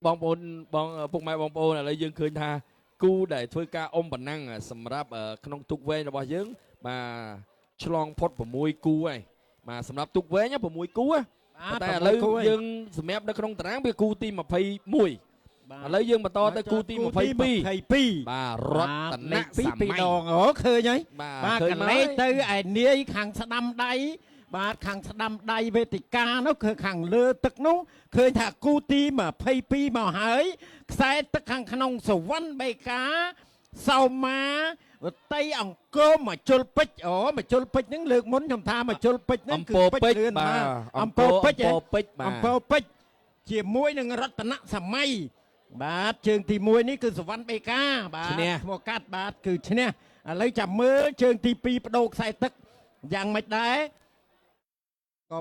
បងប្អូនបងពុកម៉ែបងប្អូនឥឡូវយើងឃើញថាគូដែលធ្វើការអុំប៉ុណ្ណឹងសម្រាប់ក្នុងទូកវែងរបស់យើងបាទឆ្លងផុត6គូហើយបាទសម្រាប់ទូកវែង6គូតែឥឡូវយើងសម្រាប់នៅក្នុងតារាងវាគូទី21ឥឡូវយើងបន្តទៅគូទី22បាទរតនៈសម័យ ពីរដងអូឃើញហើយបាទកលេចទៅឯនាយខាងស្ដាំដៃបាទខាងស្ដាំដៃវេទិកានោះគឺខាងលើទឹកនោះឃើញថាគូទី22មកហើយខ្សែទឹកខាងក្នុងសវណ្ណបេកាសោមាវតីអង្គរមកជុលពេជ្រអូមកជុលពេជ្រហ្នឹងលើកមុនខ្ញុំថាមកជុលពេជ្រហ្នឹងគឺពេជ្រលឿនបាទអង្គរពេជ្រអង្គរពេជ្រជាមួយនឹងរតនៈសម័យបាទជើងទី1នេះគឺសវណ្ណបេកាបាទឈ្មោះកាត់បាទគឺឈ្នះឥឡូវចាំមើលជើងទី2បដូរខ្សែទឹកយ៉ាងម៉េចដែរ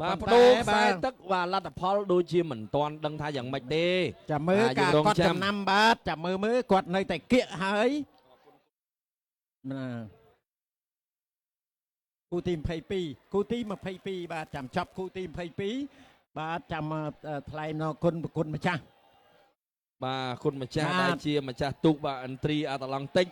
បាទបដូរខ្សែទឹកបាទលទ្ធផលដូចជាមិនទាន់ដឹងថាយ៉ាងម៉េចទេចាំមើលការគាត់ចំណាំបាទចាំមើលមើលគាត់នៅតែគៀកហើយណាគូទី22គូទី22បាទចាំចប់គូទី22បាទចាំថ្លែងនៅគុណប្រគុណម្ចាស់បាទគុណម្ចាស់ដែលជាម្ចាស់ទូកបាទឥន្ទ្រីអាត្លង់តិច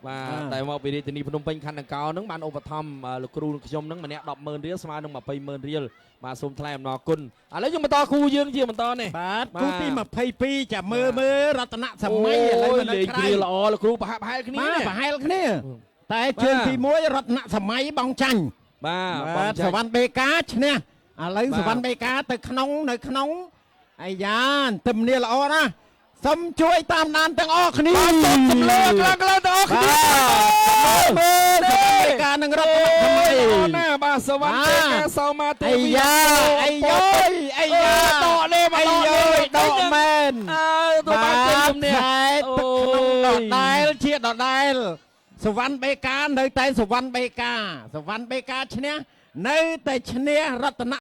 បាទតែមកពីរាជធានីភ្នំពេញខណ្ឌដង្កោនឹងបានឧបត្ថម្ភលោកគ្រូនឹងខ្ញុំនឹងម្នាក់100,000រៀលស្មើនឹង200,000រៀលបាទសូមថ្លែងអំណរគុណឥឡូវយើងបន្តគូយើងជាបន្តនេះ បាទគូទី22ចាំមើលមើលរតនសម័យឥឡូវមិន លេងគ្រាល្អលោកគ្រូប្រហាក់ប្រហែលគ្នា ប្រហែលគ្នាតែជើងទី1រតនសម័យបងចាញ់ បាទ សវណ្ណបេកាឈ្នះឥឡូវសវណ្ណបេកាទៅក្នុងនៅក្នុងអាយ៉ាទឹមនីល្អណាស់សូមជួយតាមដានទាំងអស់គ្នា បាទសូមសំលើខ្លាំងខ្លាំងទាំងអស់គ្នា មើលសវណ្ណបេកានឹងរតនសម័យ ណាបាទសវណ្ណបេកាសោមាទេ អាយ៉ាអាយយអាយ៉ា ដកលេមកដកលេ ដកមែន អើទៅបានជ័យជំនះ ទឹកក្នុងដដែលជាដដែលសវណ្ណបេកានៅតែសវណ្ណបេកាសវណ្ណបេកាឈ្នះនៅតែឈ្នះរតន